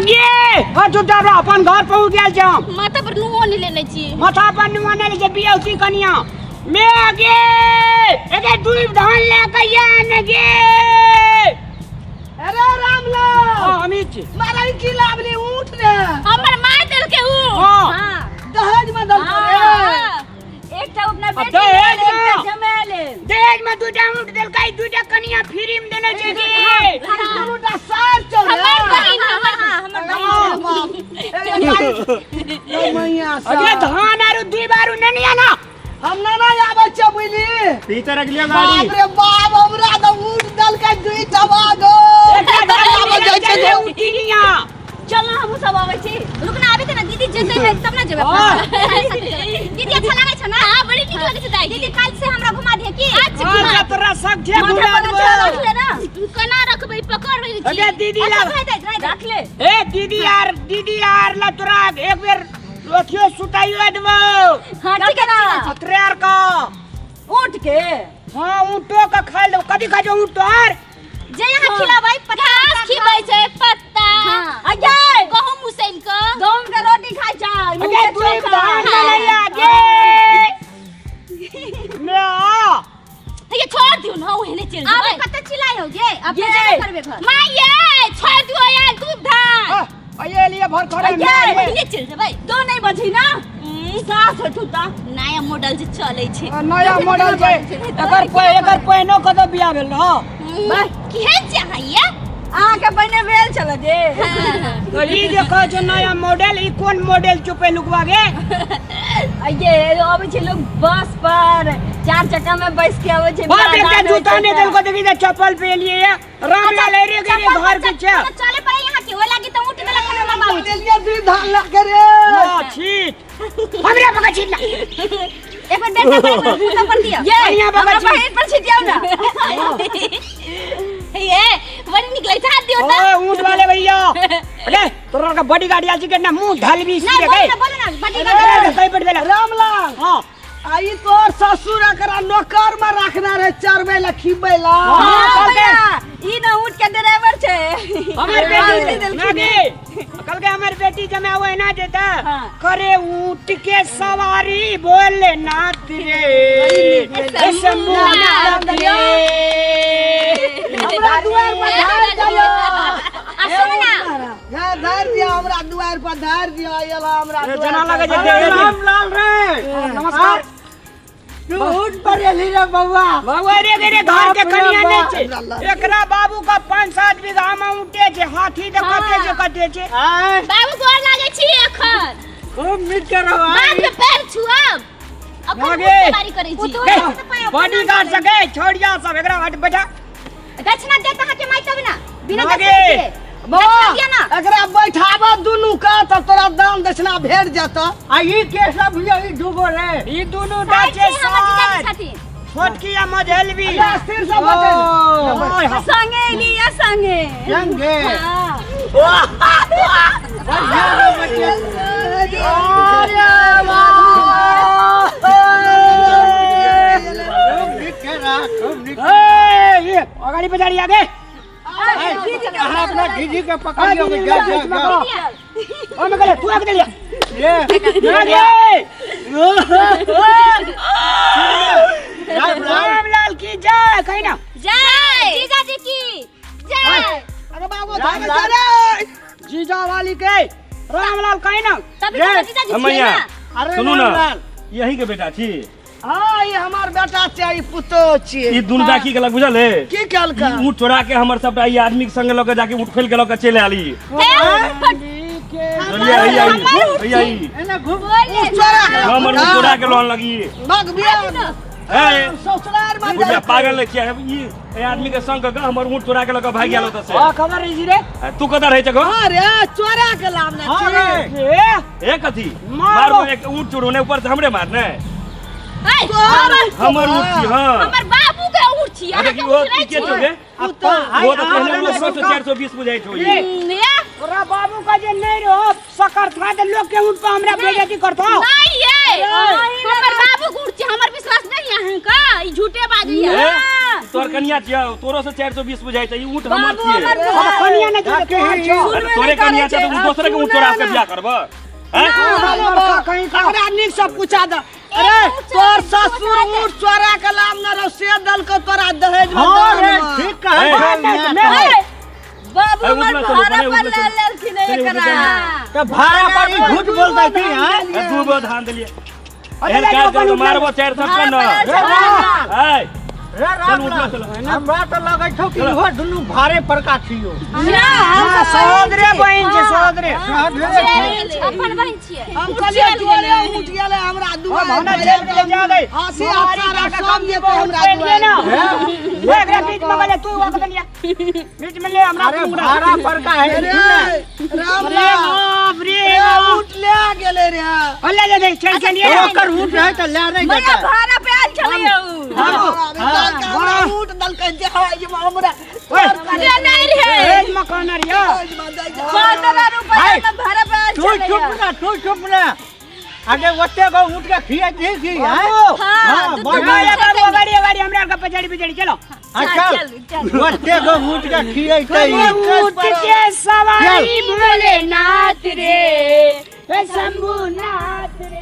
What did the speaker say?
गे हाँ चुपचाप रह अपन घर पहुँच गेल छै हम। माथा पर नुओ नहीं लेने छी। माथा पर नुआ नहि लै छै बियौती कनिया। मे गे एगे दूब धान ले के आन गे। अरे रामलाल। हाँ हमी छी। मारा ई की लावली ऊँट रे। हमर माय देलकै ऊ। हाँ। हाँ। दहेज में देलकै रे। हाँ। एकटा अपना अब बेटी दहेज लेल, एकटा में। जमाय लेल। दहेज में दूटा ऊँट देलकै दूटा कनिया फ्री में देने छै गे। दुनूटा सार चल रे। हमर बहिन हमर हमर बहिन। बाप मैया अगे धान आरु दुई बारू नहीं आना। हम ना ना आबै छै बुझली। पीछे रख लियो गाड़ी। बाप रे बाप हमरा तऽ ऊँट देलकै दुई टबा गो। आबै जाइ छै ऊँटिनिया। चल ना हमहूँ सब आबै छी। रुक ना आबे त ना दीदी जेतै है तब ना जेबै। हाँ। दीदी अच्छा लागै छ ना? हां बड़ी नीक लागै छ दाई। दीदी काल से हमरा घुमा दिहे की? अच्छा हाँ घुमा। तोरा सब जे माथा घुमा पर देबो। अच्छा रख ले ना। केना रखबै पकड़बै छी। अगे दीदी अच्छा, ला। भाई दे, भाई दे। रख ले। ए दीदी यार दीदी यार ला तोरा एक बेर अथियो सुताइयो देबो। हां ठीक है ना। अतरे यार का। ऊँट के। हाँ ऊँटो का खा लो कभी खा जो ऊँट तोहर। जे यहाँ खिलाबै पत्ता घास खिबै छै पत्ता। अगे गहूम उसैन क। गहूम के रोटी खाइ छै। मूंग अगे के दुई चोखा। धान मलैया गे। मे आ। ये छोड़ दियो ना ओहने चल आब जेबै। कते चिल्लाइ हो गे अब ये। जेबे करबे घर। माय ये छोड़ दियो यार दूध धान। आ, ये लिए भर खड़े अगे, में। ओहने चल जेबै। तो नहीं बझी ना सास हो तू ता। नया मॉडल जे चलै छै। नया मॉडल छै एकर एकर पहिनो कतौ बियाह भेल रह। केहन छै अहाँ ये? अहाँ के पहिने भेल छल जे। तो ई जे कहै छै नया मॉडल ई कोन मॉडल चुपे लुकवा गे? ये अबै छै लोग बस पर चार चक्का में बैस के अबै छै। बाप रे बिना एकटा दान जूता होइ नहि छै। देलको देखी जे चप्पल पे लिए ये। रामलाल रे गे रे घर के छै। चले पड़े यहाँ के ओइ लागी त ऊँट देलक हन हमर बाबूजी। देलियै दुई धान लऽ के रे। ना छीट हमरे पकड़ छीट ला। एक बार बेटा पर जूता पर दिया। ये बढ़िया बाबा हमरा जी। बहिन पर छिटियाउ ना। ये बड़ी निक लगै छै हाथ दियो त। ओए ऊँट वाले भैया अरे तोरा का बॉडी गार्ड आयल छी के ना मुंह ढालबी नहीं रे बोलो गए ना बोलो ना बड़ी गाड़ी। कई पट बेला रामलाल। हां आ ई तोर ससुर एकरा नौकर में रखने रहे चरबै ला खिबै ला। हाँ, हाँ, कल के भैया, ई ना ऊँट के ड्राइवर छै। हमर हाँ, बेटी देलखिन। नागे कल के हमर बेटी जमे वो ना देता। हाँ। करे ऊँट के सवारी भोलेनाथ रे शंभूनाथ रे। हमरा दुआर पर धार दियो। आ सुन ना हाँ, धार दियो हमरा दुआर पर धार दियो आयल हमरा ए, दुआर जना पर। लगे जे अरे देह- रामलाल रे। नमस्कार। तू ऊँट पर एली रे बउआ। बउआ रे रे घर के बाप रे कनिया नहीं बाप। छै। एकरा बाबू का 5-7 बीघा में ऊँटे छै हाथी त कते छै कते छै। आय। बाबू गोर लागे छी एखन। खूब नीक के रहो, आय। बाद में पैर छुअब। अखन नागे। ऊँट सवारी करै छी। बॉडी गार्ड सके छोड़िया सब एकरा हट बैठा। दक्षिणा देत अहाँ के माय तब ना बिना नागे। दक्षिणा के। बौआ, दक्षिणा दिया ना। एकरा बैठाब दुनू के तब तोरा दान दक्षिणा भेट जेतौ। आ ई के सब ये ई दूगो रे। ई दुनू साइड डाचे से हमर जीजाजी साइड। छथिन। छोटकी आ मझेलवी। अरे, स्थिर से बचल। ओए, हाँ। संगे एली या संगे। संगे। हाँ। बढ़िया रे बच्चे। अरे वाह। खूब नीक के रह, खूब नीक। ए, ये अगाड़ी पछाड़ी आगे। अहाँ अपना दीदी के पकड़ियो के जा जा जा। ओ मैं कहले तू आगे चलिया। ये आगे। रामलाल। रामलाल की जय कहीं ना। जय जीजाजी की जय। अरे बाबू रामलाल। धार रे। जीजा वाली के रामलाल कहीं ना। तभी ये, तो जीजाजी छियै मैया। ना। अरे सुनू ना रामलाल। यही के बेटा छी। हाँ ई हमर बेटा छै ई पुतोह छियै। ई दुनू टा की केलक बुझल है? की केलक? ई ऊँट चोरा के हमर सबटा ई आदमी के संग लऽ के जाके ऊँट खोलि के लऽ के चलि आयल ई। बुझलियै? हैया ई, हैया ई। एने घूम। ऊँट चोरा के हमर ऊँट चोरा के लऽ लगी। भग बिया। ए, ससुराल में बुझिया पागल नहीं छियै ई ए आदमी के संग कऽ हमर ऊँट चोरा के लऽ के भागि गेल ओतऽ से। हां खबर रही रे। आ, तू कतऽ रहै छह गो? हाँ रे चोरा के लावने हाँ छी। रे। ए ए कथी? मारो। मारबो एक ऊँट चोरोने ऊपर से हमरे मारने। ऐ, हमर ऊँट छी हाँ। हमर बाबू के ऊँट छी आ अहाँ देखी के ओ ऊँट नहि की के छी। छौ गे? ओ ओ तऽ पहिने लोग 100 420 बुझाइ छौ ई। ये, तोरा बाबू का जे नहीं रहो सकर था तो लोग के ऊँट पर हमरा बेइज्जती करतो। नहीं ये हमर बाबू के ऊँट छी हमर विश्वास नहीं अहाँ का ई झूठे बाजैया। ए? तोहर कनिया छियौ, तोरो से 420 बुझाइ छै, ई ऊँट हमर बाबू छियै। हमर अब कनिया नहि छै, तोहर छौ। अरे तोरे कनिया छै तऽ दोसरे के ऊँट चोरा के बियाह करबह? हैं? लड़का कहीं का। हमरा नीक से पूछा दे। अरे तोर ससुर ऊँट चोरा के लाम न रहो से दल के तोरा दहेज में हाँ रे, दान में। ठीक कहै ए, छौ नहि, ने। नहि। बाबू ए, हमर उठला चलू, भाड़ा बने, पर उठला ले चलू। लेलखिन चलू, एकरा। उठला तऽ भाड़ा पर ई झूठ बोलतै की हैं? ए, दू गो धान देलियै। अरे एहन ले काज जाओ, कर अपन तऽ मारबो चारि थप्पड़ न। भाड़ा पर ऐ, रे चल उठला राम चलू। हमरा तऽ लगै छौ कि इहो दुनू भाड़े परका छियौ। ना, हम हाँ, सहोदरे बहिन छै, सहोदरे। अपन बहिन छियै। हम कहलियै तोरे ऊँट गेलै हमरा दुआर भावना चलि गेलै, जा गई। हँसी मारी हँसारा काका सब कम जेतै बहुत हमरा पड़ि गेलै दुआर। ना। ओए, एकरा बीच में गेलै, तू ओकरा कनिया। बीच में ले हमरा अरे पूरा। भाड़ा परका है अरे राम अरे राम बाप रे रे बाप। ऊँट ले गेलै रे। अरे ले ले, चल चलिए। ओकर ऊँट रहै तऽ लए नहि भैया जेतै। भाड़ा पे आयल छलै उ। हमरा ऊँट दलकै जे हय जे हमरा ओए, से नहीं रहे। ए, मकान रे। 15 रुपया में भाड़ा पे आयल तू छलै। चुप ना, तू चुप ना। अरे ओते गो ऊँट के खिया दी की हैं? हाँ, हाँ, दू- बढ़िया। बाबू, बाबू, अगाड़ी, अगाड़ी, हमरा आरके पछाड़ी पिछाड़ी चलो। अच्छा, चल, चल। ओते गो ऊँट के खियैतै ई। ऊँट के सवारी भोलेनाथ रे, ए शंभुनाथ रे।